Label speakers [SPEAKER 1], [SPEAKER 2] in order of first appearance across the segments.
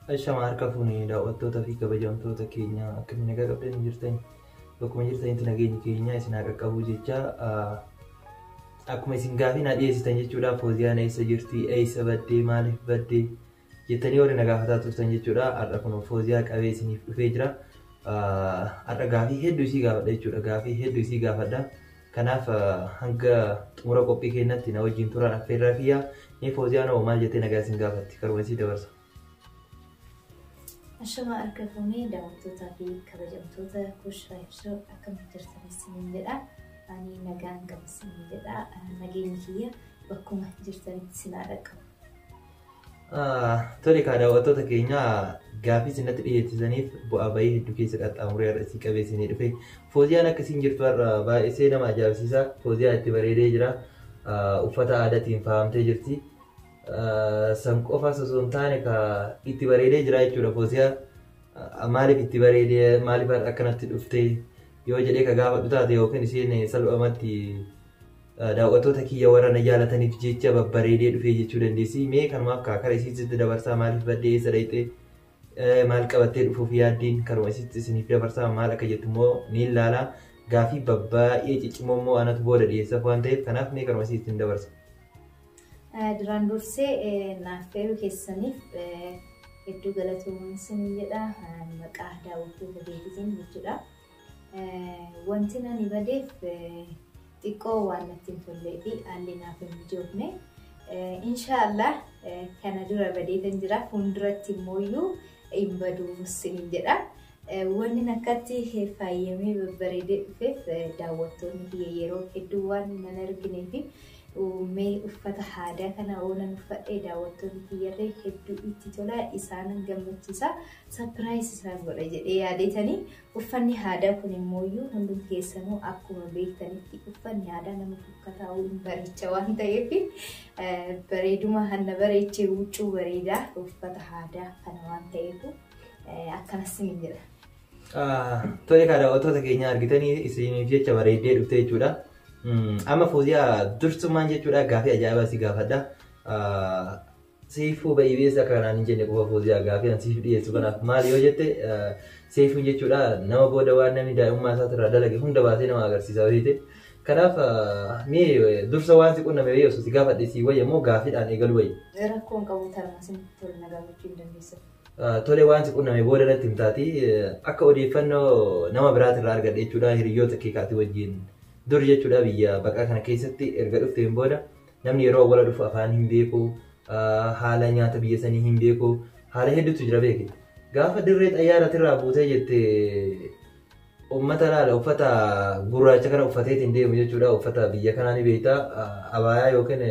[SPEAKER 1] Ashama harka fuunee daawwattoota fi kabajamtoota keenya, akkamiin nagaa qabdanii jirtan? Bakkuma jirtanitti nageenyi keenya isin haa qaqqabu jecha, akkuma isin gaafii naa dhiyeessitan jechuudha. Fooziyaan eessa jirti? Eessa baddee? Maaliif baddee? Jettanii warri na gaafataa turtan jechuudha. Har'a kun Fooziyaa qabee isiniif dhufee jira. Har'a gaafii hedduu isii gaafadha jechuudha. Gaafii hedduu isii gaafadha. Kanaaf hanga xumura qophii keenyatti na wajjin turan affeerraa kiyya. Mee Fooziyaan hoo maal jettee nagaa isin gaafatti? Karuma isii dabarsa.
[SPEAKER 2] Ashama harka fuunee daawwattootaa fi kabajamtoota Kush Live Show, akkam jirtan isiniin jedha. Ani nagaan qaba isiniin jedha. Nageenyi kiyya bakkuma jirtanitti isin haa dhaqqabu.
[SPEAKER 1] Tole kaa, daawwattoota keenya, gaafii isinatti dhiyeessisaniif bu'aa bahii hedduu keessa qaxxaamuree har'a isii qabee isinii dhufe. Fooziyaan akkasiin jirtu har'a baay'isee nama ajaa'ibsiisa. Fooziyaa itti bareedee jira. Uffata aadaatiin faayamtee jirti. San qofaas osoo hin taane ka itti bareedee jira jechuudha Fooziyaa. Maaliif itti bareedee, maaliif har'a akkanatti dhufte yoo jedhee ka gaafadhu taate, yookiin isheen salphumatti daawwattoota kiyya warra na jaalataniif jecha babbareedee dhufee jechuu dandeessi. Mee kanumaaf kaa kara isiitti dabarsaa. Maaliif baddee, eessa dhayxee, maal qabattee dhufuuf yaaddiin, karuma isitti isiniif dabarsaa. Maal akka jettu immoo ni ilaala. Gaafii babbaay'ee ciccimoo immoo anatu booda dhiyeessaaf waan ta'eef, kanaaf mee karuma isiitti hin dabarsa.
[SPEAKER 2] Duraan dursee naaf feeruu keessaniif hedduu galatoomaa isiniin jedha, maqaa daawwattoota keetiitiin jechuudha. Wanti ani badeef xiqqoo waan natti hin tollee fi haalli naaf hin mijoofne. Inshaallah kana dura badeetan jira, fuulduratti immoo hin baduu isiniin jedha. Wanni akkatti faayamee babbareedee dhufeef daawwattoonni kiyya yeroo hedduu waan nan arginee fi mee uffata aadaa kana oolan uffadhee daawwattoonni kiyyarree hedduu itti tola, isaanan gammachiisa, surprise isaan godha jedhee yaadeetanii. Uffanni aadaa kun immoo hundum keessanuu akkuma beektanitti uffanni aadaa nama fokkataa hin bareecha waan ta'eef, bareeduma hanna bareechee huccuu bareedaa uffata aadaa kana waan ta'eef akkanas ni jedha.
[SPEAKER 1] Tole kaa, daawwattoota keenya, argitanii isiniif jecha bareeddee dhufte jechuudha. Amma Fooziyaa, dursummaan jechuudha gaafii ajaa'ibaa si gaafadha. Seifuu baay'ee akka kanaan hin jenne qofa, Fooziyaa, gaafii an siif dhiyeessu kanaaf maal yoo jette, Seifuun jechuudha nama booda waan namni daa'imummaa isaatirraa dalage hunda baasee nama agarsiisa beekte. Kanaaf mee dursa waan si qunname wayii osoo si gaafadhe si wayya moo gaafiidhaan eegalu wayya?
[SPEAKER 2] Rakkoon qabu, tarma isinitti tole na gaafachuu hin dandeessan.
[SPEAKER 1] Tole, waan si qunname booda irratti himtaati. Akka odeeffannoo nama biraatirraa argadhe jechuudha, hiriyoota kee kaati wajjin dur jechuudha biyya baqaa kana keessatti erga dhufteen booda, namni yeroo awwala dhufu afaan hin beeku, haala nyaata biyya sanii hin beeku, haala hedduutu jira beeki. Gaafa dirree xayyaaratirraa buutee jette, uummata laala uffata gurraacha kana uffateetiin deemu jechuudha. Uffata biyya kanaa ni beekta, abaayaa yookiin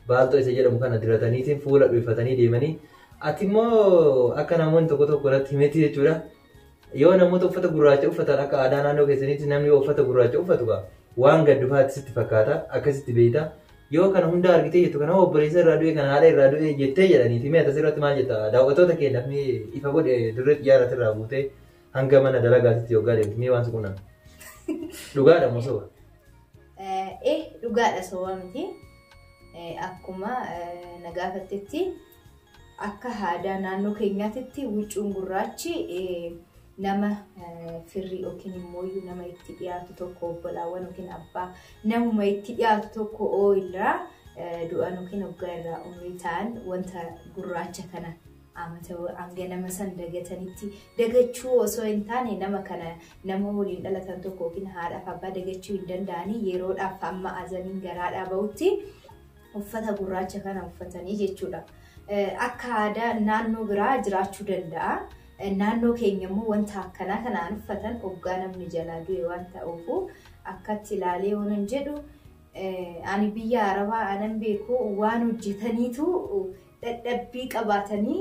[SPEAKER 1] baaltoo isa jedhamu kana dirataniitiin fuula dhuunfatanii deemanii, ati immoo akka namoonni tokko tokko irratti himetti jechuudha. Yoo namoota uffata gurraacha uffatan, akka aadaa naannoo keessaniitti namni yoo uffata gurraacha uffatu waan gaddufaatti sitti fakkaata, akkasitti beekta. Yoo kana hunda argitee jettu, kana obboleessa irraa du'e, kana haadha irraa du'e jettee jedhaniiti, mee asirratti maal jetta? Daawwattoota keenyaaf mee ifa godhe, dirree xiyyaaraatti irraa buutee hanga mana dalagaatitti yoggaa deemtu mee waan si qunname. Dhugaadha moo soba?
[SPEAKER 2] Dhugaadha, soba miti. Akkuma na gaafattetti, akka aadaa naannoo keenyaatitti huccuun gurraachi nama firri yookiin immoo nama itti dhiyaatu tokko, obbolaawwan yookiin abbaa, namuma itti dhiyaatu tokko oo irraa du'an yookiin hoggaa irraa umrii ta'an, wanta gurraacha kana amata hanga nama san dagatanitti, dagachuu osoo hin taane, nama kana nama waliin dhalatan tokko yookiin haadhaaf abbaa dagachuu hin danda'anii, yeroodhaaf amma azaniin garaadhaa bahutti uffata gurraacha kana uffatanii jechuudha. Akka aadaa naannoo biraa jiraachuu danda'a. Naannoo keenya immoo wanta akkanaa kanaan uffatan hoggaa namni jalaa du'e waan ta'uufu, akkatti ilaalee oonan jedhu, ani biyya Arabaa anan beeku, waan hojjetaniitu dadhabbii qabaatanii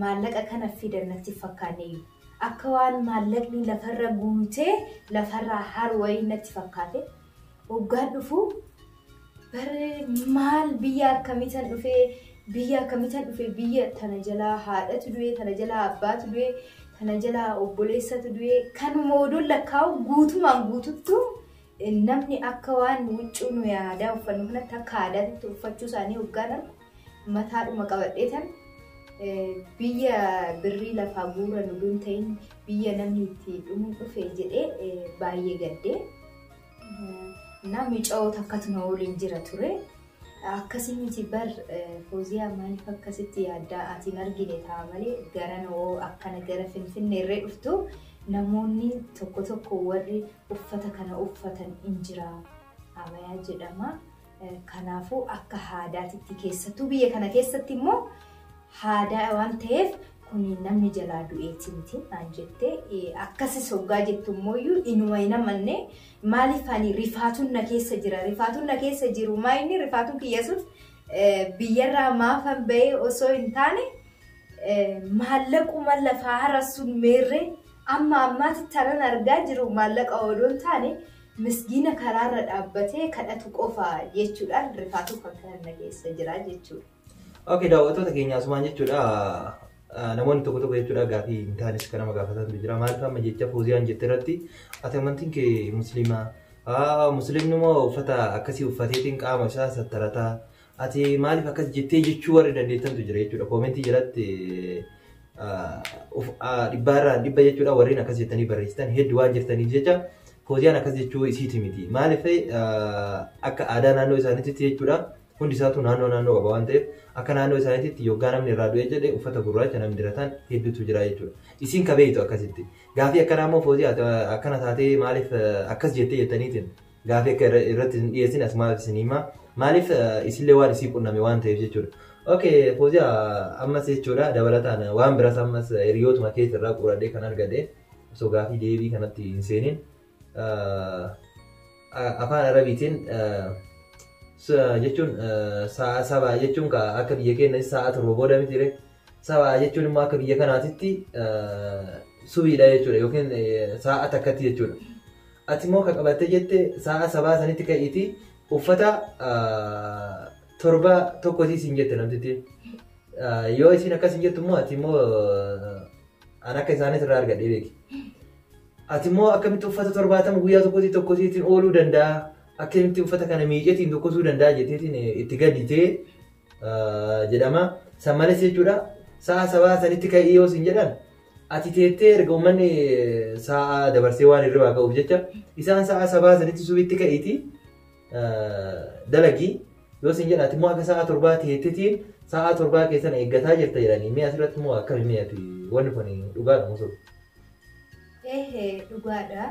[SPEAKER 2] maallaqa kana fidan natti fakkaanneeyyu. Akka waan maallaqni lafarra guutee lafarraa haru wayii natti fakkaate. Hoggaan dhufu barri maal, biyya akkamiitan dhufee, biyya akkamiitan dhufee, biyya tana jalaa haadhatu du'e, tana jalaa abbaatu du'e, tana jalaa obboleessatu du'e, kanuma oduun lakkaa'u guutumaan guututtu namni akka waan huccuu nuyi aadaa uffannu kanatti akka aadaatti uffachuu isaanii hoggaan argu mataadhuma qabadhee tan Biyya birrii lafaa guuran odoo hin ta'in biyya namni itti dhumu dhufe jedhee baay'ee gaddee. Na miica'oo takkatu na waliin jira ture. Akkasii miti bar, Fooziyaa, maaliif akkasitti yaaddaa? Ati hin argine ta'a malee gara noo akkana gara Finfinnee irree dhuftu namoonni tokko tokko warri uffata kana uffatan hin jira. Abayaa jedhama. Kanaafuu akka aadaatitti, keessattuu biyya kana keessatti immoo aadaa waan ta'eef, kun namni jalaa du'eeti miti naan jette. Akkasis hoggaa jettu immoo inuma hin amanne. Maaliif ani rifaatuun na keessa jira, rifaatuun na keessa jiru maa inni rifaatuun kiyya sun biyyarraa maafan bahee osoo hin taane, maallaquma lafaa hara sun meerree amma ammaatti tanan argaa jiru maallaqa odoo hin taane miskiina karaarra dhaabbatee kadhatu qofa jechuudhaan rifaatu kan kana na keessa jira jechuudha.
[SPEAKER 1] Okay, daawwattoota keenya, asumaan jechuudha namoonni tokko tokko jechuudha gaafii hin taanes kan nama gaafatantu jira. Maaliif amma jecha Fooziyaan jette irratti, ati amantiin kee musliimaa, musliimni immoo uffata akkasii uffateetiin qaama isaa sattarataa, ati maaliif akkas jettee jechuu warri dandeettantu jira jechuudha. Koomentii jalatti dhibbaarraa dhibba jechuudha warreen akkas jettanii barreessitan hedduu waan jirtaniif jecha, Fooziyaan akkas jechuu isiiti miti. Maaliif akka aadaa naannoo isaaniitti jechuudha, hundi isaatu naannoo naannoo qaba waan ta'eef, akka naannoo isaaniitti yoggaa namni irraa du'ee jedhe uffata gurraacha namni diratan hedduutu jira jechuudha. Isiin kabeeytu akkasitti. Gaafii akkanaa immoo Fooziyaa akkana taatee maaliif akkas jettee jettaniitiin gaafii akka irratti hin dhiyeessin asumaaf isin himaa. Maaliif isillee waan isii qunname waan ta'eef jechuudha. Okay, Fooziyaa, ammas jechuudha dabalataan waan biraas ammas hiriyootuma keessa irraa qoradhee kan argadhe, osoo gaafii deebii kanatti hin seenin, afaan Arabiitiin jechuun sa'a sabaa jechuun akka biyya keenya sa'a 7 booda miti, sabaa jechuun immoo akka biyya kanaatitti subiidha jechuudha yookiin sa'a takkatti jechuudha. Ati immoo kan qabattee jette sa'a sabaa sanitti ka'iiti uffata torba tokkotii siin jette namtitti. Yoo isin akkas hin jettu immoo, ati immoo an akka isaanis irraa argadhee beeki. Ati immoo akkamitti uffata 70 guyyaa tokkotii tokkosiitiin ooluu danda'a? Akkamitti uffata kana miiceetiin tokkosuu danda'a jetteetiin itti gadditee jedhama. San malees jechuudha sa'a sabaa sanitti ka'ii yoo siin jedhan, ati teettee erga uummanni sa'a dabarsee waan hirribaa ka'uuf jecha, isaan sa'a sabaa sanitti subitti ka'iiti dalagii yoo siin jedhan, ati immoo akka sa'a 7 teetteetiin sa'a 7 keessan eeggataa jirta jedhanii. Mi'a asirratti immoo akkami mi'ati wanni kun, dhugaadha moo soba?
[SPEAKER 2] Dhugaadha,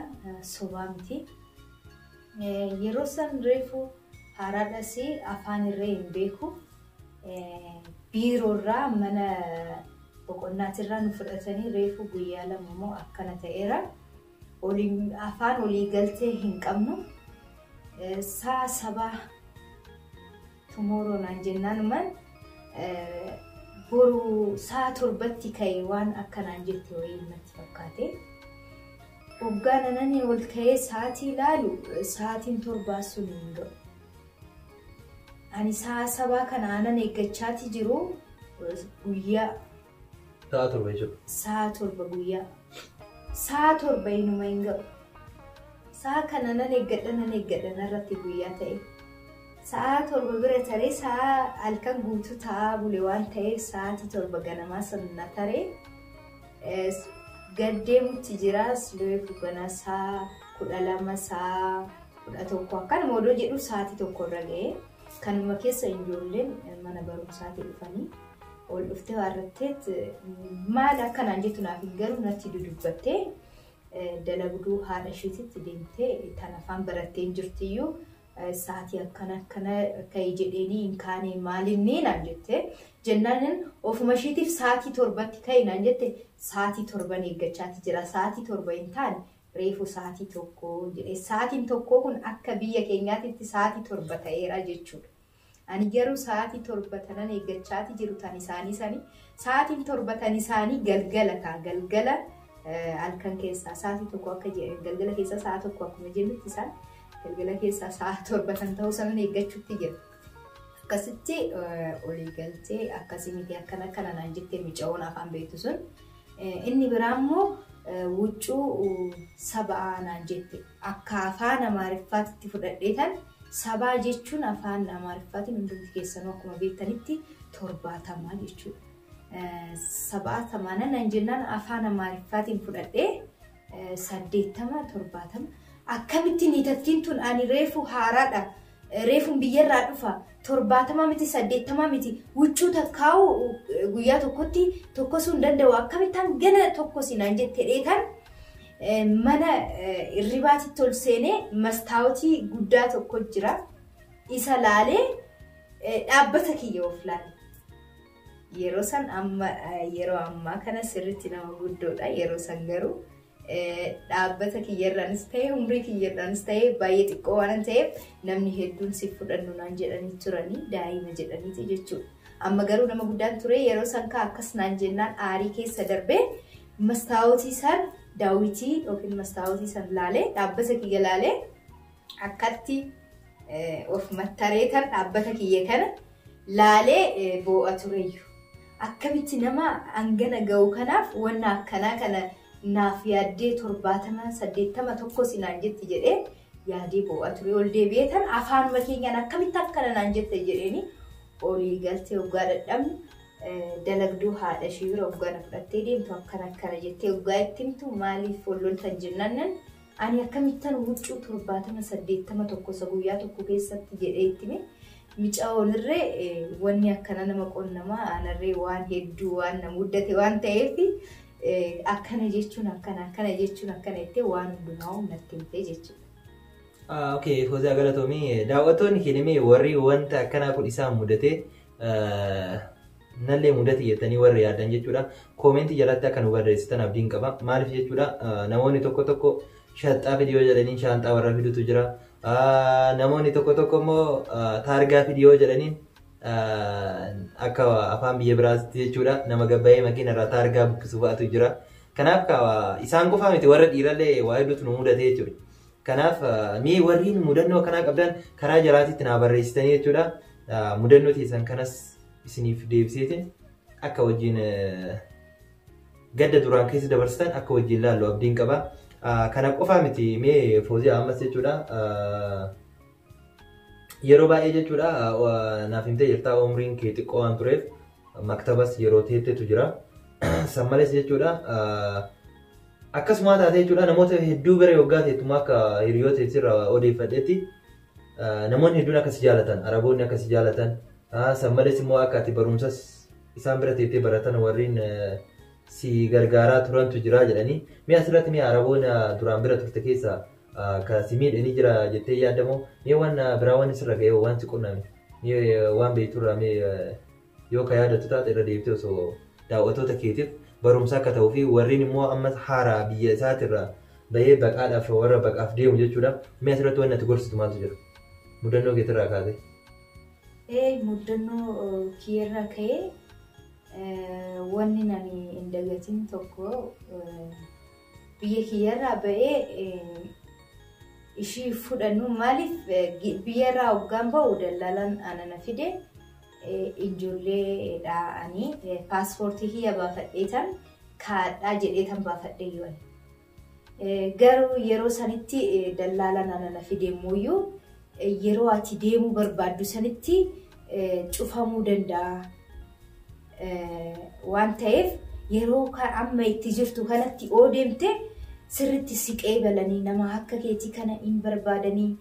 [SPEAKER 2] sobaa miti. Yeroo san reefu haaraadhas, afaan irree hin beeku. Biiroorraa mana boqonnaatirraa nu fudhatanii reefu guyyaa 2 immoo akkana ta'eera. Afaan olii galtee hin qabnu. Sa'a sabaa tomorrow naan jennaanumaan boru sa'a 7tti ka'e waan akkanaan jette wayii natti fakkaate. Waggaan anani ol ka'ee sa'aatii ilaalu sa'aatiin 7 sun hin ga'u. Ani sa'a sabaa kana anan eeggachaatii jiru guyyaa.
[SPEAKER 1] Sa'a 7 jechuudha.
[SPEAKER 2] Sa'a 7 guyyaa. Sa'a 7 inuma hin ga'u. Sa'a kana nan eeggadha, nan eeggadha, narratti guyyaa ta'e. Sa'a 7 bira taree sa'a halkan guutuu taa'aa bule waan ta'eef sa'aatii 7 ganamaa sana na taree. Gaddeemutti jira reefu gana sa'a 12, sa'a 11 akkanuma odoo jedhu sa'aatii 1 irra ga'ee, kanuma keessa ijoolleen mana barumsaatii dhufanii ol dhuftee waarratteet maal akkanaan jettu naaf hin galu, natti dudubbattee dalagduu haadha isheetitti deemtee tan afaan barattee hin jirtiyyuu, sa'aatii akkana akkana ka'e jedheenii hin kaane, maalinni naan jette jennaan, ofuma isheetiif sa'aatii 7tti ka'e naan jette. Sa'aatii 7n eeggachaati jira, sa'aatii 7 hin taane, reefu sa'aatii 1 jedhe. Sa'aatiin 1 kun akka biyya keenyaatitti sa'aatii 7 ta'eera jechuudha. Ani garuu sa'aatii 7 tanan eeggachaati jiru tan isaanii sani sa'aatiin 7 tan isaanii galgala ta'a, galgala halkan keessaa sa'aatii 1, akka galgala keessaa sa'a 1 akkuma jennutti isaan galgala keessaa sa'a 7 kan ta'u sanan eeggachuutti jira. Akkasitti olii galtee akkasii miti, akkana akkana naan jettee miica'oon afaan beektu sun. Inni biraa immoo huccuu saba'aa naan jette, akka afaan Amaariffaatti fudhadheetan. Sabaa jechuun afaan Amaariffaatiin hundumti keessanuu akkuma beektanitti 70 jechuudha. 70 naan jennaan afaan Amaariffaatiin fudhadhee 80 70 akkamitti niitattiin tun ani reefu haaraadha. Reefuun biyyarraa dhufa 70 miti 80 miti huccuu takkaa'u guyyaa tokkotti tokkosuu hin danda'u akkamittaan gana tokkosi naan jette dheetan mana irribaatitti ol seenee mastaawotii guddaa tokko jira isa laalee dhaabbata kiyya of laale. Yeroo san amma yeroo ammaa kana sirriitti nama guddoodha yeroo san garuu dhaabbata kiyyarraanis ta'e umrii kiyyarraanis ta'e baay'ee xiqqoo waan ta'eef namni hedduun si fudhannu naan jedhanii turanii daa'ima jedhaniiti jechuudha. Amma garuu nama guddaan ture yeroo san kaa akkas naan jennaan aarii keessa darbee mastaawotii san daawwitii yookiin mastaawotii san laalee dhaabbata kiyya laalee akkatti of mattareetan dhaabbata kiyya kana laalee boo'a tureyyuu. Akkamitti nama hangana ga'u kanaaf wanna akkanaa kana naaf yaaddee 70 80 tokkosi naan jetti jedhee yaadee boo'a ture. Ol deebi'ee tan afaanuma keenyaan akkamitti akkana naan jette jedheeni olii galtee hoggaa dadhabnu dalagduu haadha ishee bira hoggaa na fudhattee deemtu akkana akkana jettee hoggaa itti himtu maaliif walloltan jennaan ani akkamittan huccuu 70 80 tokkosa guyyaa tokko keessatti jedhee itti hime. Micaa'oonirree wanni akkana nama qonnamaa anarree waan hedduu waan na muddate waan ta'eef akkana jechuun akkana akkana jechuun akkana jettee waan hundumaa natti himte jechuudha.
[SPEAKER 1] Okay, Fooziyaa galatoomii daawwattoonni keenya warri wanta akkanaa kun isaan mudate nallee mudate jettanii warri yaadan jechuudha. Koomentii jalatti akka nu barreessitan abdiin qaba. Maaliif jechuudha namoonni tokko tokko shaanxaa fidiyoo jedhanii shaanxaa warra fidutu jira. Namoonni tokko tokko immoo taargaa fidiyoo jedhanii akka afaan biyya biraatti jechuudha nama gabbaa'ee makiina irraa taargaa buqqisu fa'aatu jira. Kanaaf isaan qofaa miti warra dhiirallee waa hedduutu nu mudate jechuudha. Kanaaf mee warreen mudannoo akkanaa qabdan karaa jalaatitti naa barreessitanii jechuudha. Mudannoo teessan kanas isiniif deebiseetiin akka wajjin gadda duraan keessa dabarsitan akka wajjin laallu abdiin qaba. Kana qofaa miti mee Fooziyaa ammas jechuudha. Yeroo baay'ee jechuudha naaf himtee jirta umriin kee xiqqoo waan tureef maktabas yeroo teettetu jira. San malees jechuudha akkasuma taatee jechuudha namoota hedduu bira yoggaa teettumaa akka hiriyoota irraa odeeffadhetti namoonni hedduun akka si jaalatan araboonni akka si jaalatan san malees immoo akka ati barumsas isaan bira teettee baratan warreen si gargaaraa turantu jira jedhanii mee asirratti mee araboonni duraan bira turte keessa ka si miidhanii jira jettee yaadamoo mee waan biraa waan sirra ga'e waan si qunname mee waan beekturraa mee yoo ka yaadattu taate irra deebitee osoo daawwattoota keetiif barumsa akka ta'uu fi warreen immoo ammas haaraa biyya isaatirraa bahee baqaadhaaf warra baqaaf deemu jechuudha. Mee asirratti waan ati gorsitu maaltu jira? Mudannoo keetirraa kaatee.
[SPEAKER 2] Mudannoo kiyyarraa ka'ee wanni nani hin dagatin tokko biyya kiyyarraa bahee ishii fudhannu maaliif biyyarraa hoggaan bahu dallaalaan anana fide ijoolleedha ani paaspoortii kiyya baafadheetan kaadhaa jedheetan baafadhee yoon. Garuu yeroo sanitti dallaalaan anana fide immoo yeroo ati deemuu barbaaddu sanitti cufamuu danda'a waan ta'eef yeroo amma itti jirtu kanatti oo deemte sirriitti siqee balanii nama akka keetii kana hin barbaadanii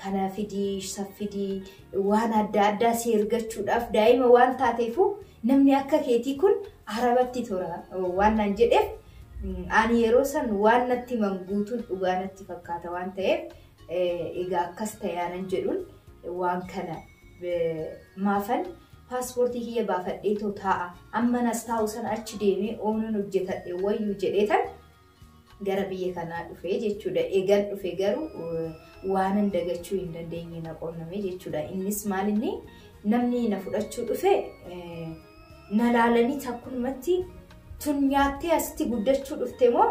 [SPEAKER 2] kana fidii saffidii waan adda addaa si ergachuudhaaf daa'ima waan taateefu namni akka keetii kun arabatti tora waan naan jedheef ani yeroo san waan natti himan guutuun dhugaa natti fakkaata waan ta'eef egaa akkas ta'e jedhuun waan kana maafan paaspoortii kiyya baafadheetoo taa'a amma nas taa'u sana achi deemee oonuun hojjetadhe wayyuu jedheetan gara biyya kanaa dhufee jechuudha. Eegan dhufe garuu waanan dagachuu hin dandeenye na qunname jechuudha. Innis maalinni namni na fudhachuu dhufe na laalanii takkumatti tun nyaattee asitti guddachuu dhufte moo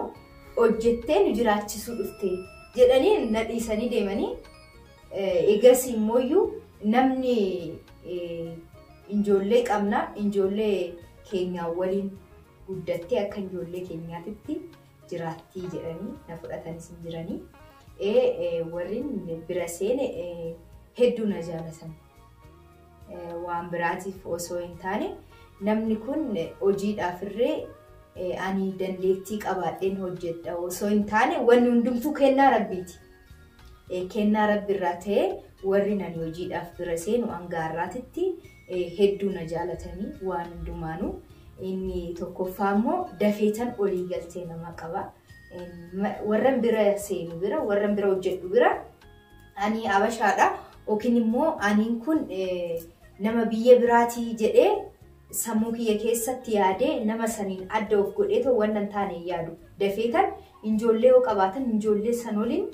[SPEAKER 2] hojjettee nu jiraachisuu dhufte jedhanii na dhiisanii deemanii eegas immoo namni ijoollee qabna ijoollee keenyaa waliin guddattee akka ijoollee keenyaatitti jiraattii jedhanii na fudhatanis hin jiranii. Warreen bira seene hedduu na jaalatan. Waan biraatiif osoo hin taane Namni kun hojiidhaafirree ani dandeettii qabaadheen hojjedha osoo hin taane wanni hundumtuu kennaa rabbiiti. Kennaa rabbiirraa ta'ee warri nani hojiidhaaf bira seenu hanga har'aatitti hedduu na jaalatanii waan hundumaanuu. Inni tokkoffaa immoo dafeetan olii galtee nama qaba. Warran bira seenu bira, warran bira hojjedhu bira ani abashaadha yookiin immoo aniin kun nama biyya biraatii jedhee sammuu kiyya keessatti yaadee nama saniin adda of godheetoo wannan taane hin yaadu. Dafeetan ijoollee yoo qabaatan ijoollee san waliin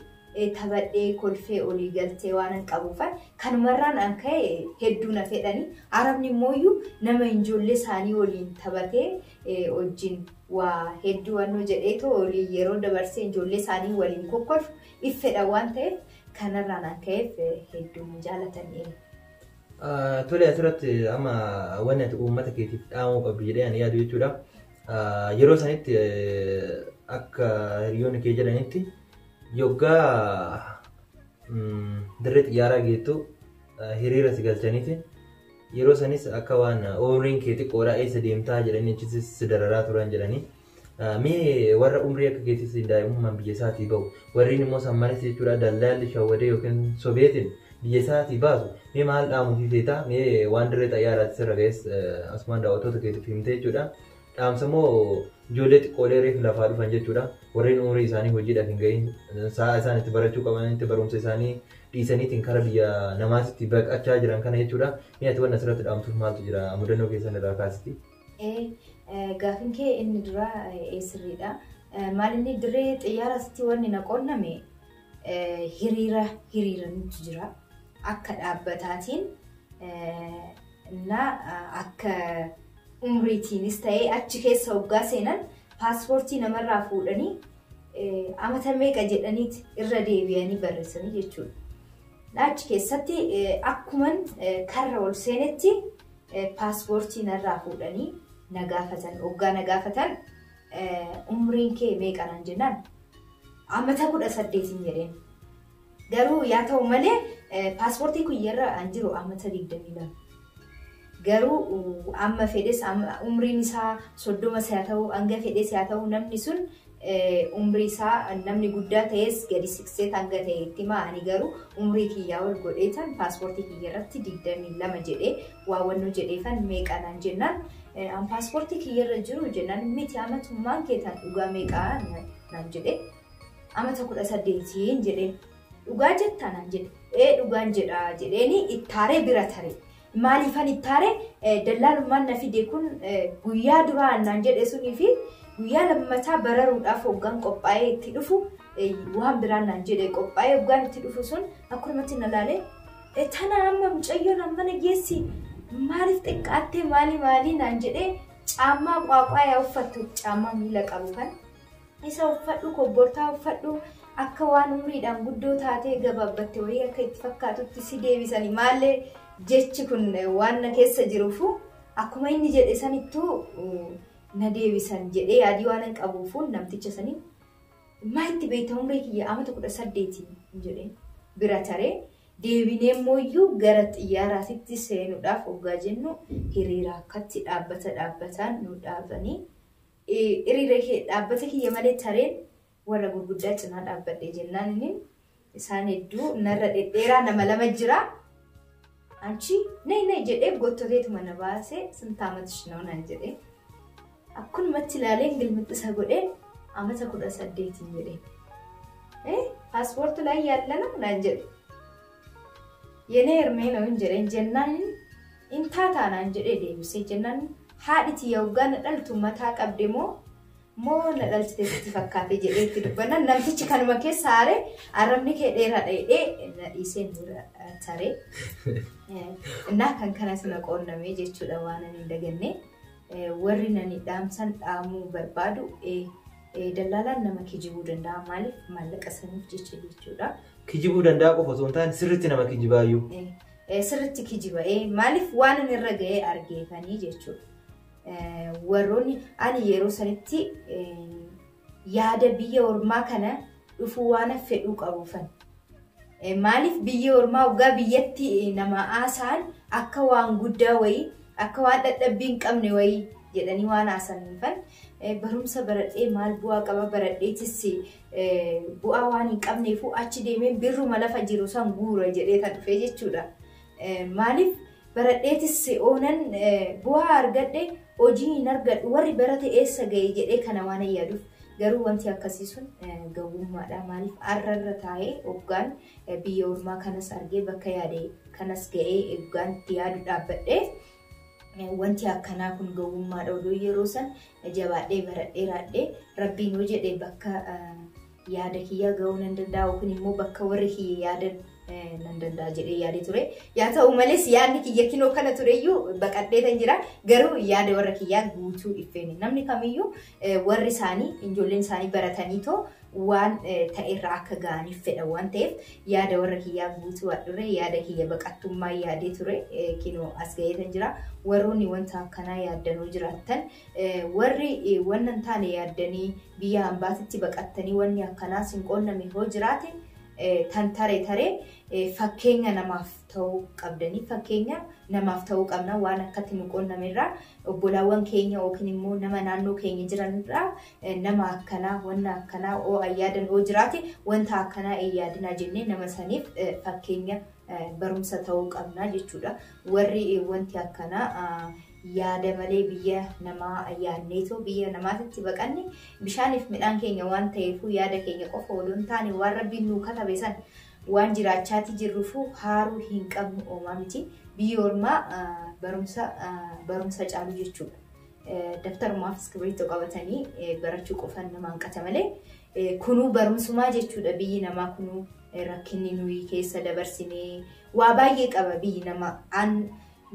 [SPEAKER 2] taphadhee kolfee olii galtee waan hin qabuufan kanumarraan an ka'e hedduu na fedhanii. Arabni immooyyuu nama ijoollee isaanii waliin taphatee wajjin waa hedduu wannoo jedheetoo olii yeroo dabarsee ijoollee isaanii waliin kokkolfu if fedha waan ta'eef kanarraan an ka'eef hedduu na jaalatanii.
[SPEAKER 1] Tole, asirratti amma wanni ati uummata keetiif dhaamuu qabdu jedhee ani yaadu jechuudha. Yeroo sanitti akka hiriyoonni kee jedhanitti yoggaa dirree xiyyaaraa geettu hiriira si galchaniiti. Yeroo sanis akka waan umriin kee xiqqoodhaa eessa deemtaa jedhanii achitti si dararaa turan jedhanii. Mee warra umrii akka keetis daa'imummaan biyya isaatii bahu warreen immoo san malees jechuudha daldaalli shawwadee yookiin sobeetiin biyya isaatii baasu mee maal dhaamuufii feetaa? Mee waan dirree xayyaaraatti sirra ga'es asumaan daawwattoota keetiif himte jechuudha. Dhaamsa moo ijoollee xiqqoolee reefu lafaa dhufan jechuudha. Warreen umrii isaanii hojiidhaaf hin gahin sa'a isaan itti barachuu qabanitti barumsa isaanii dhiisaniitiin kara biyya namaatitti baqachaa jiran kana jechuudha. Mee ati wanna asirratti dhaamtuuf maaltu jira mudannoo keessan irraa kaasiti?
[SPEAKER 2] Gaafin kee inni duraa sirriidha. Maal inni dirree xiyyaaraatti wanni na qunname hiriira hiriiranitu jira. Akka dhaabbataatiin na akka umriitiinis ta'ee achi keessa hoggaa seenan paaspoortii namarraa fuudhanii amata meeqa jedhaniiti irra deebi'anii barreessanii jechuudha. Achi keessatti akkuman karra ol seenetti paaspoortii narraa fuudhanii na gaafatan. Hoggaa na gaafatan umriin kee meeqa naan jennaan amata 18 jedheen. Garuu yaa ta'u malee paaspoortii kiyyarra an jiru amata 22. Garuu amma fedhes umriin isaa 30 haa ta'u hanga fedhes haa ta'u namni sun umrii isaa namni guddaa ta'es gadi siqsee hanga ta'e itti ma'anii garuu umrii kiyyaa ol godheetan paaspoortii kiyya irratti 22 jedhee waawwannoo jedheefan meeqa naan jennaan an paaspoortii kiyyarra jiru jennaan miti amatummaan keetan dhugaa meeqaa naan jedhee amata 18 jedheen dhugaa jettaa naan jedhe ee dhugaan jedha jedheeni ittaaree bira tare. Maaliifan ittaaree dallaalummaan na fide kun guyyaa duraan naan jedhe sunii fi guyyaa lammataa bararuudhaaf hoggaan qophaa'ee itti dhufu waan biraan naan jedhe qophaa'ee hoggaan itti dhufu sun akkumatti na laalee tana amma mucayyoon amma na geessi maaliif xiqqaattee maali maali naan jedhee caammaa qaaqaa yaa uffattu caammaa miila qabu kan isa uffadhu kobbortaa uffadhu akka waan umriidhaan guddoo taatee gabaabbatte wayii akka itti fakkaatutti si deebisanii maallee jechi kun waan na keessa jiruufu akkuma inni jedhe sanittuu na deebisan jedhee yaadii waan hin qabuufu namticha sanii maa itti beekta umrii kiyya amata 18 jedhee bira taree deebinee immoo gara xiyyaaraatitti seenuudhaaf hoggaa jennu hiriira akkatti dhaabbata dhaabbataan nu dhaabanii hiriira dhaabbata kiyya malee tareen warra gurguddaa cinaa dhaabbadhe jennaan inni isaan hedduu narra dhedheeraa nama lama jira. Anchi nay nay jedhee gottoteetuma na baasee ስንት ዓመትሽ ነው naan jedhee akkumatti ilaalee gilmixxisa godhee amata 18 jedhee paaspoortu ላይ ያለ ነው naan jedhe የኔ እርሜ ነው jedheen jennaan intaataa naan jedhee deebisee jennaan haadhi tiyya hoggaa na dhaltu mataa qabde moo moo na dhalchite sitti fakkaate jedhee itti dubbannaan namtichi kanuma keessa haaree arrabni kee dheeraadha jedhee na dhiisee bira taree. Innaa kan kanas na qunname jechuudha waan ani hin daganne. Warri nani dhaamsan dhaamuu barbaadu dallaalaan nama kijibuu danda'a maaliif maallaqa saniif jecha jechuudha.
[SPEAKER 1] Kijibuu danda'a qofa osoo hin taane sirriitti nama kijibaayyuu.
[SPEAKER 2] Sirriitti kijiba maaliif waan inni irra ga'ee argeefanii jechuudha. Warroonni ani yeroo sanitti yaada biyya ormaa kana dhufuu waan fedhuu qabuufan. Maaliif biyya ormaa waggaa biyyatti nama haasa'an akka waan guddaa wayii Akka waan dadhabbii hin qabne wayii jedhanii waan haasaniifan barumsa baradhee maal bu'aa qaba baradheetis bu'aa waan hin qabneefu achi deemee birruma lafa jiru san guura jedhee kan dhufee jechuudha. Maaliif baradheetis oonan bu'aa argadhe hojii hin argadhu warri barate eessa ga'e jedhee kana waan yaaduuf garuu wanti akkasii sun gowwummaadha. Maaliif arrarra taa'ee hoggaan biyya ormaa kanas argee bakka yaade kanas ga'ee hoggaan itti yaadu dhaabbadhee wanti akkanaa kun gowwummaadha. Odoo yeroo san jabaadhee baradhee raadhee rabbiin hoo jedhee bakka yaada kiyyaa ga'uu nan danda'a yookiin immoo bakka warri kiyya yaadan nan danda'a jedhee yaadee ture. Yaa ta'u malees yaadni kiyya kinoo kana tureyyuu baqadhee tan jira. Garuu yaada warra kiyyaa guutuu iffeene. Namni kamiyyuu warri isaanii ijoolleen isaanii barataniitoo waan ta'erraa akka ga'aniif fedha waan ta'eef yaada warra kiyyaa guutuu ture yaada kiyya baqattummaa yaadee ture kinoo as ga'ee tan jira. Warroonni wanta akkanaa yaaddanoo jiraattan warri wannan hin taane yaaddanii biyya hambaatitti baqattanii wanni akkanaa sin qunname hoo jiraate tan taree taree fakkeenya namaaf ta'uu qabdanii fakkeenya namaaf ta'uu qabna waan akkatti nu qunnamerraa obbolaawwan keenya yookiin immoo nama naannoo keenya jiranirraa nama akkanaa wanna akkanaa oo ayyaadan oo jiraate wanta akkanaa ayyaadinaa jennee nama saniif fakkeenya barumsa ta'uu qabna jechuudha. Warri wanti akkanaa yaada malee biyya namaa yaadneetoo biyya namaatitti baqanne bishaaniif midhaan keenya waan ta'eefuu yaada keenya qofa odoo hin taane waan rabbiin nuu katabe san waan jiraachaati jirruufuu haaruu hin qabnu oomaa miti. Biyyi ormaa barumsa caalu jechuudha. Daftarumaaf iskiriiptoo qabatanii barachuu qofan nama hanqata malee kunuu barumsumaa jechuudha biyyi namaa kunuu rakkinni nuyi keessa dabarsinee waa baay'ee qaba biyyi namaa.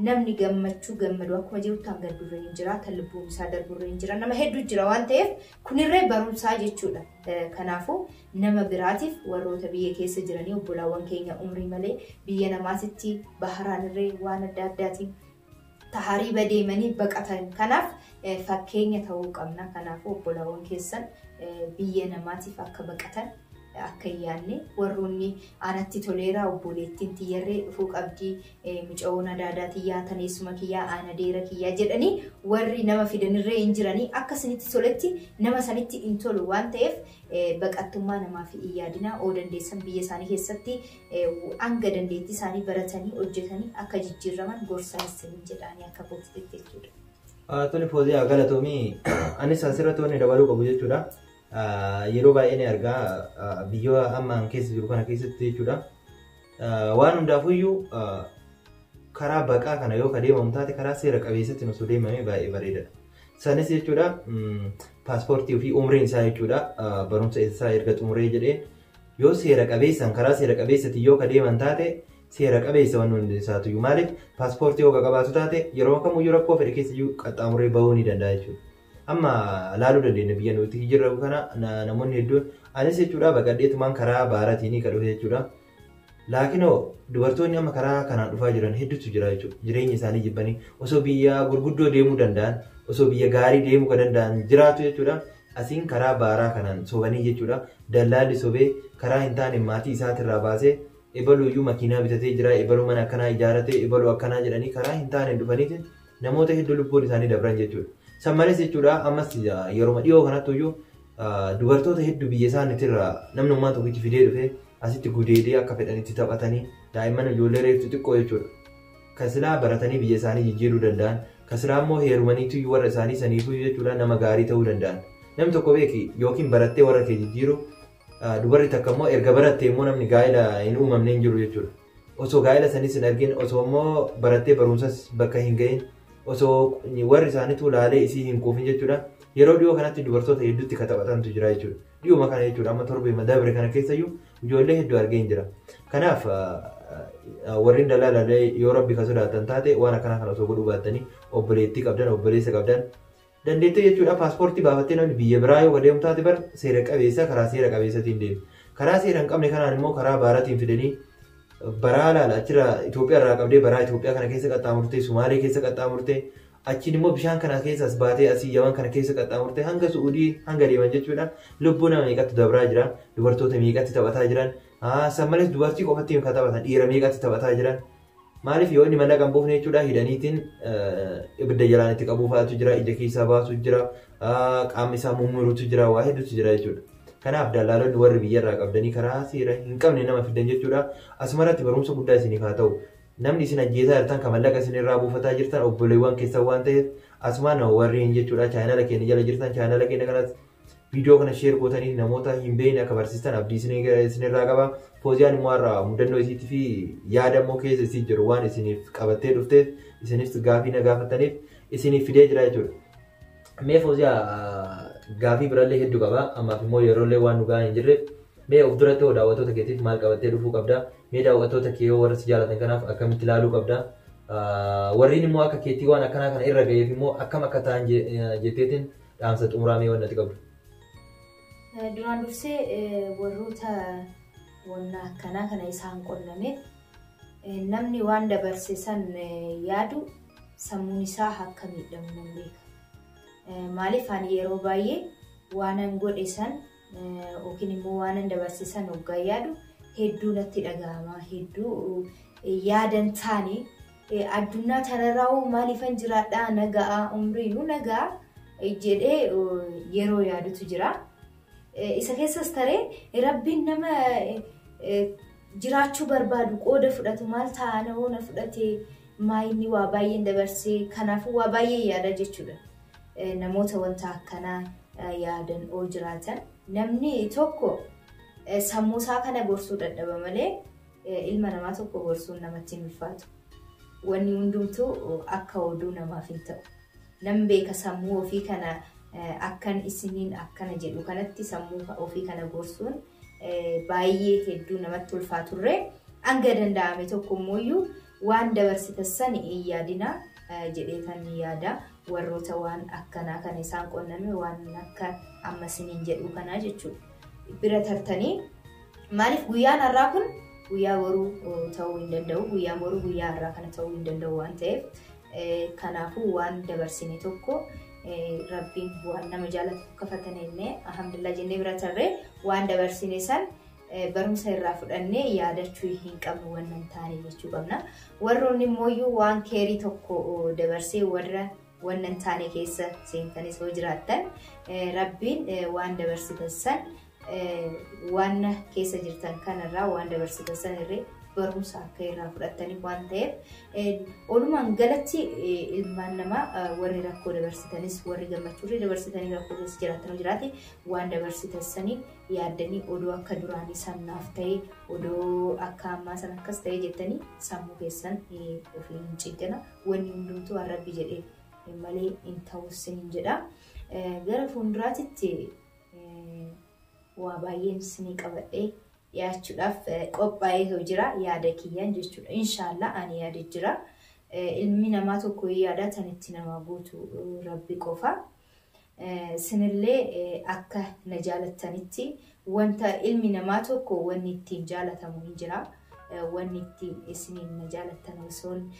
[SPEAKER 2] Namni gammachuu gammadu akkuma jirutti hanga gaddurra hin jira, kan lubbuun isaa darburra hin jira, nama hedduu jira waan ta'eef kunirree barumsaa jechuudha. Kanaafuu nama biraatiif warroota biyya keessa jiranii obbolaawwan keenya umrii malee biyya namaatitti baharaanirree waan adda addaatiin tahariiba deemanii baqatan. Kanaaf fakkeenya ta'uu qabna. Kanaafuu obbolaawwan keessan biyya namaatiif akka baqatan akka hin yaadne warroonni anatti toleeraa obboleettiin tiyyarree dhufuu qabdii mucaa'oon adaadaa tiyyaa taneessuma kiyyaa aana deera kiyyaa jedhanii warri nama fidanirree hin jiranii akka isinitti toletti nama sanitti hin tolu waan ta'eef baqattummaa namaaf hin yaadinaa oo dandeessan biyya isaanii keessatti hanga dandeettii isaanii baratanii hojjetanii akka jijjiiraman gorsaa isin jedhanii akka kootitti jechuudha.
[SPEAKER 1] Tole Fooziyaa galatoomii anis asirratti wanni dabaluu qabu jechuudha. Yeroo baay'ee ni argaa biyya ammaan keessa jiru kana keessatti jechuudha. Waan hundaafuyyuu karaa baqaa kana yoo deemamu taate karaa seera qabeessatti osoo deemamee baay'ee bareedaadha. Sanis jechuudha paaspoortii fi umriin isaa jechuudha barumsa isaa erga xumuree jedhee yoo seera qabeessaan karaa seera qabeessatti yoo deeman taate seera qabeessa waan hundi isaatuyyuu maaliif paaspoortii yoo qabaatu taate yeroo kamiyyuu rakkoo fedhe keessa qaxxaamuree bahuu ni danda'a jechuudha. Amma laaluu dandeenya biyya nuti jirru kana namoonni hedduun anis jechuudha baqadheetumaan karaa baaratiin kan dhufe jechuudha. Laakinoo dubartoonni amma karaa kanaan dhufaa jiran hedduutu jira jechuudha. Jireenya isaanii jibbanii osoo biyya gurguddoo deemuu danda'an osoo biyya gaarii deemuu kan danda'an jiraatu jechuudha. Asiin karaa baaraa kanaan sobanii jechuudha. Dallaalli sobee karaa hin taane maatii isaatirraa baasee ebaluuyyuu makiinaa bitatee jira ebaluu mana akkanaa ijaarratee ebaluu akkanaa jedhanii karaa hin taane dhufaniitiin namoota hedduu lubbuun isaanii dabran jechuudha. San malees jechuudha ammas yeroo dhiyoo kanatti iyyuu dubartoota hedduu biyya isaaniitirraa namni ummaa tokkichi fidee dhufee asitti gudeedee akka fedhanitti taphatanii daa'imman ijoollee reeftu xiqqoo jechuudha. Kan silaa baratanii biyya isaanii jijjiiruu danda'an, kan silaa immoo heerumaniitu warra isaanii saniifuu jechuudha nama gaarii ta'uu danda'an. Namni tokko beeki yookiin barattee warra kee jijjiiru dubarri takka immoo erga barattee immoo namni gaa'ela hin uumamne hin jiru jechuudha. Osoo gaa'ela sanis hin argin osoo immoo barattee barumsas bakka hin gahin osoo warri isaaniitu laalee isii hin quufin jechuudha. Yeroo dhiyoo kanatti dubartoota hedduutti kan taphatantu jira jechuudha. Dhiyuma kana jechuudha amma torbee dabre kana keessayyuu ijoollee hedduu argee hin jira. Kanaaf warreen dalaalaalee yoo rabbi kan sodaatan taate waan akkanaa kana osoo godhuu baattanii obboleettii qabdan obboleessa qabdan dandeettii jechuudha paaspoortii baafattee namni biyya biraa yoo deemu taate bar seera qabeessa karaa seera qabeessatiin deemu. Karaa seera hin qabne kanaan immoo karaa baaratiin fidanii baraa laala achirraa Itoophiyaa irraa qabdee baraa Itoophiyaa kana keessa qaxxaamurtee Sumaalee keessa qaxxaamurtee achiin immoo bishaan kana keessaas baatee asii Yaman kana keessa qaxxaamurtee hanga Su'uudii hanga deeman jechuudha. Lubbuu nama meeqatti dabraa jira dubartoota meeqatti taphataa jiran san malees dubartii qofatti kan taphatan dhiira meeqatti taphataa jiran Maaliif yoo inni mallaqa hin buufne jechuudha hidhaniitiin ibidda jalaan itti qabuufaatu jira, ija keessaa baasuu jira, qaamni isaa mummuruutu jira, waa hedduutu jira jechuudha. Kanaaf dallaalonni warri biyyarraa qabdanii karaa seera hin qabne nama fidan jechuudha. Asumarratti barumsa guddaa isiniif haa ta'u. Namni isin ajjeesaa jirtan kan mallaqa isin irraa buufataa jirtan obboleewwan keessan waan ta'eef asumaan warreen jechuudha chaanala keenya jala jirtan chaanala keenya kanas viidiyoo kana sheer gootanii namoota hin beekne akka barsiistan abdii isinirraa qaba. Fooziyaan immoo har'a mudannoo isiitii fi yaada immoo keessa isii jiru waan isiniif qabattee dhufteef isinis gaafii na gaafataniif isiniif fidee jira jechuudha. Mee Fooziyaa gaafii birallee hedduu qaba. Ammaaf immoo yeroollee waan nu gahaa hin jirreef mee of duratti hoo daawwattoota keetiif maal qabattee dhufuu qabda? Mee daawwattoota kee yoo warra si jaalatan kanaaf akkamitti ilaaluu qabda? Warreen immoo akka keetii waan akkanaa kana irra gaheef immoo akkam akka ta'an jetteetiin dhaamsa xumuraa mee waan natti qabdu?
[SPEAKER 2] Duraan dursee warroota wanna akkanaa kana isaan qonnameef namni waan dabarse san yaadu sammuun isaa akka miidhamu nan beeka. Maaliif ani yeroo baay'ee waanan godhe san yookiin immoo waanan dabarse san hoggaa yaadu hedduu natti dhaga'ama. Hedduu yaadan taane addunyaa tanarraa hoo maaliifan jiraadhaa nagaa umriinuu nagaa jedhee yeroo yaadutu jira. Isa keessas taree rabbiin nama jiraachuu barbaadu qooda fudhatu maal ta'a na hoo na fudhate maa inni waa baay'een dabarsee kanaafuu waa baay'ee yaada jechuudha. Namoota wanta akkanaa yaadan oo jiraatan namni tokko sammuu isaa kana gorsuu dadhaba malee ilma namaa tokko gorsuun namatti hin ulfaatu. Wanni hundumtuu akka oduu namaaf hin ta'u. Nam beeka sammuu ofii kana akkan isiniin akkana jedhu kanatti sammuu ofii kana gorsuun baay'ee hedduu namatti ulfaaturree hanga danda'ame tokko immoo waan dabarsitan san hin yaadina jedheetan yaada. Warroota waan akkanaa kana isaan qonname waan akka amma isiniin jedhu kanaa jechuudha. Bira tartanii maaliif guyyaan har'aa kun guyyaa boruu ta'uu hin danda'u. Guyyaan boruu guyyaa har'aa kana ta'uu hin danda'u waan ta'eef kanaafuu waan dabarsine tokko rabbiin waan nama jaalatu akka fatane alhamdulillah jennee bira tarree waan dabarsine san barumsa irraa fudhannee yaadachuu hin qabnu waan hin taane jechuu qabna. Warroonni immoo waan keerii tokko dabarsee warra waan hin taane keessa seentanis hoo jiraattan rabbiin waan dabarsitan san waan keessa jirtan kanarraa waan dabarsitan san irree barumsa akka irraa fudhattaniif waan ta'eef oolumaan galatti ilmaan namaa warri rakkoo dabarsitanis warri gammachuurri dabarsitanii rakkoo keessa jiraatan jiraate waan dabarsitan sanii yaaddanii odoo akka duraanii sannaaf ta'e odoo akka ammaa san akkas ta'e jettanii sammuu keessan ofii hin cinqina. Wanni hundumtuu waan rabbi jedhee malee hin ta'u isiniin jedha. Gara fuulduraatitti waa baay'een isinii qabadhee dhiyaachuudhaaf qophaa'ee jira yaada kiyyaan jechuudha. Inshaallah ani yaada jira. Ilmi namaa tokko yaada tanitti nama guutu rabbi qofa. Isinillee akka na jaalattanitti wanta ilmi namaa tokko wanni ittiin jaalatamu hin jira. Wanni ittiin isiniin na jaalattan osoon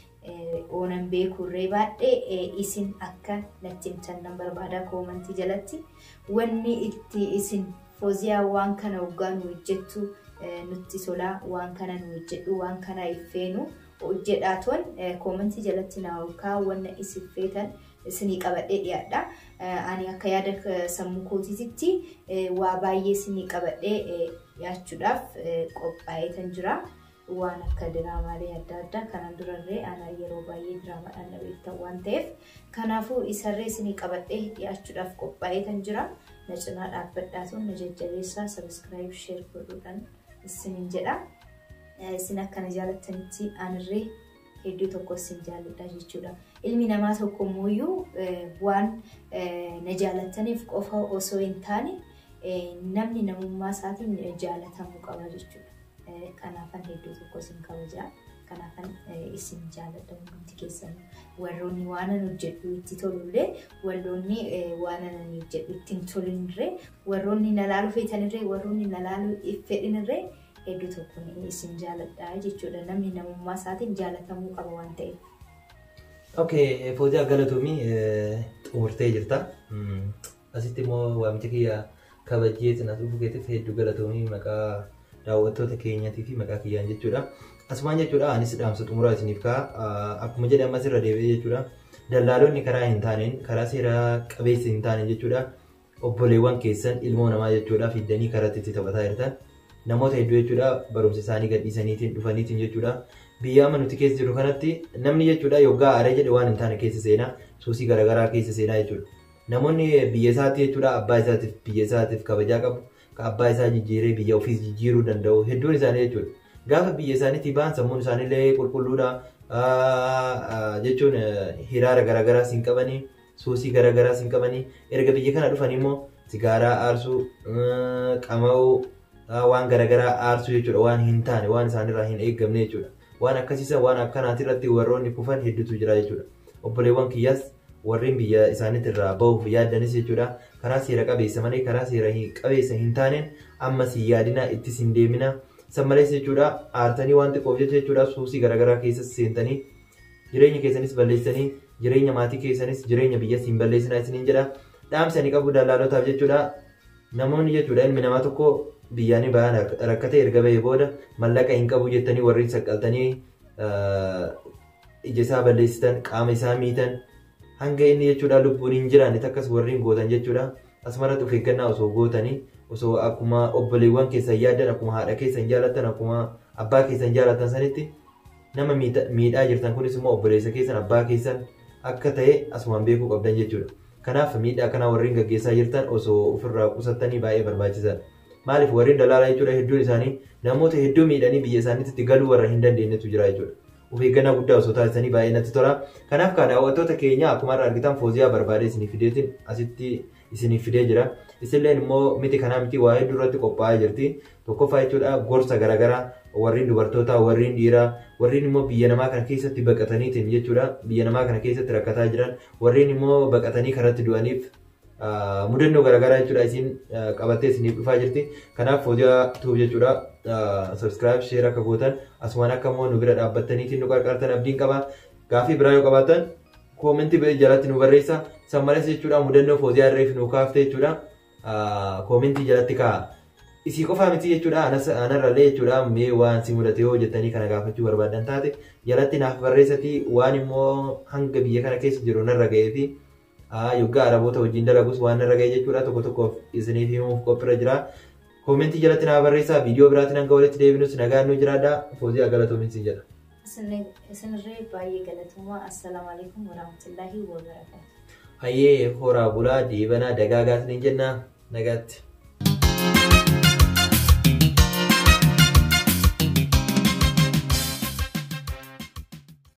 [SPEAKER 2] oonan beekurree baadhee isin akka natti himtan nan barbaada koomantii jalatti. Wanni itti isin Fooziyaa waan kana hoggaa nu hojjettu nutti tolaa waan kana nu hojjedhu waan kana iffeenu hojjedhaatoon koomantii jalatti na hoggaa wanna isin feetan isinii qabadhee dhiyaadha. Ani akka yaada sammuu kootiitti waa baay'ee isinii qabadhee dhiyaachuudhaaf qophaa'eetan jira. Waan akka diraamaalee adda addaa kanaan durarree ana yeroo baay'ee diraamaadhaan na beektan waan ta'eef kanaafuu isarree isinii qabadhee dhiyaachuudhaaf qophaa'eetan jira. Na cinaa dhaabbadhaatuun na jajjabeessaa sabiskiraayib sheer godhuudhaan isiniin jedha. Isin akkana jaalattanitti anirree hedduu tokko isin jaalladha jechuudha. Ilmi namaa tokko immoo waan na jaalattaniif qofa osoo hin taane namni namummaa isaatiin jaalatamuu qaba jechuudha. Kanaafan hedduu tokko isin kabaja. Kanaafan isin jaalladha hundumti keessan. Warroonni waan ani hojjedhu itti tolullee, warroonni waan ani hojjedhu itti hin tolinirree, warroonni na laaluu feetanirree, warroonni na laaluu fedhinirree hedduu tokko isin jaalladha jechuudha. Namni namummaa isaatiin jaalatamuu qaba waan ta'eef.
[SPEAKER 1] Okay, Fooziyaa galatoomii xumurtee jirta. Asitti immoo waamicha kiyya kabajjee as dhufuu keetiif hedduu galatoomii maqaa daawwattoota keenyaatii fi maqaa kiyyaan jechuudha. Asumaan jechuudha anis dhaamsa xumuraa isiniif ka'a. Akkuma jedhe ammas irra deebi'ee jechuudha. Dallaalonni karaa hin taaneen, karaa seera qabeessa hin taaneen jechuudha. Obboleewwan keessan ilmoo namaa jechuudha fiddanii karaatti itti taphataa jirtan. Namoota hedduu jechuudha barumsa isaanii gadhiisaniitiin dhufaniitiin jechuudha. Biyya amma nuti keessa jirru kanatti namni jechuudha yoggaa aaree jedhe waan hin taane keessa seenaa, suusii garaagaraa keessa seenaa jechuudha. Namoonni biyya isaatti jechuudha abbaa isaatiif biyya isaatiif kabajaa qabu, ka abbaa isaa jijjiiree biyya ofiis jijjiiruu danda'u hedduun isaanii jechuudha. Gaafa biyya isaaniitii ba'an sammuun isaaniillee qulqulluudha jechuun hiraara garaagaraas hin qabanii, suusii garaagaraas hin qabanii. Erga biyya kana dhufan immoo sigaaraa aarsuu, qama'uu, waan garaagaraa aarsuu jechuudha waan hin taane waan isaanirraa hin eeggamne jechuudha. Waan akkasiisa waan akkanaati irratti warroonni kufan hedduutu jira jechuudha. Obboleewwan kiyyaas warreen biyya isaaniitirraa bahuuf yaaddanis jechuudha. Karaa seera qabeessa malee karaa seera qabeessa hin taaneen ammas hin yaadina, ittis hin deemina. San malees jechuudha aartanii waan xiqqoof jecha jechuudha suusii garaagaraa keessas seentanii jireenya keessanis balleessanii jireenya maatii keessanis jireenya biyyas hin balleessinaa isiniin jedha. Dhaamsa ani qabu dallaalotaaf jechuudha. Namoonni jechuudha ilmi namaa tokko biyyaanii bahan rakkate erga bahee booda mallaqa hin qabu jettanii warreen saqqaltanii ija isaa balleessitan, qaama isaa miitan, hanga inni jechuudha lubbuun hin jiraanne takkas warreen gootan jechuudha. Asumarratti of eeggannaa osoo gootanii, osoo akkuma obboleewwan keessan yaaddan, akkuma haadha keessan jaalattan, akkuma abbaa keessan jaalattan sanitti nama miidhaa jirtan kunis immoo obboleessa keessan, abbaa keessan akka ta'e asumaan beekuu qabdan jechuudha. Kanaaf miidhaa kana warreen gaggeessaa jirtan osoo ofirraa qusattanii baay'ee barbaachisaadha. Maaliif warreen dalaalaa jechuudha hedduun isaanii namoota hedduu miidhanii biyya isaaniitti galuu warra hin dandeenyetu jira jechuudha. Of eeggannaa guddaa osoo taasisanii baay'ee natti tola. Kanaaf kaa daawwattoota keenya akkuma irraa argitan Fooziyaa barbaadee isiniif fideetiin asitti isiniif fidee jira. Isilleen immoo miti kanaa miti waa hedduu irratti qophaa'aa jirti. Tokkoffaa jechuudha gorsa garaagaraa warreen dubartootaa, warreen dhiiraa, warreen immoo biyya namaa kana keessatti baqataniitiin jechuudha biyya namaa kana keessatti rakkataa jiran, warreen immoo baqatanii karatti du'aniif mudannoo garaagaraa jechuudha isin qabattee isiniif dhufaa jirti. Kanaaf Fooziyaa Tuub jechuudha subscribe, share akka gootan asumaan akka immoo nu bira dhaabbattaniitiin nu qarqaartan abdiin qaba. Gaaffii biraa yoo qabaattan koomentii jalatti nu barreessa. San malees jechuudha mudannoo Fooziyaa irreef nu kaafte jechuudha koomentii jalatti kaa'a. Isii qofaa miti jechuudha anarrallee jechuudha mee waan si mudate yoo jettanii kana gaafachuu barbaadan taate jalatti naaf barreessatii waan immoo hanga biyya kana keessa jiru narra ga'ee fi yoggaa araboota wajjin dalagus waan narra ga'e jechuudha tokko tokkoof isiniif himuuf qophiirra jira. Koomentii jalatti naaf barreessaa. Viidiyoo biraatiin hanga walitti deebinus nagaan nu jiraadha. Fooziyaa galatoomin siin jedha.
[SPEAKER 2] Isinirree baay'ee galatoomaa. Assalaamu alaikum warahmatullaahi wabarakaatu.
[SPEAKER 1] Hayyee horaa bulaa deebanaa dagaagaa isiniin jenna nagaatti.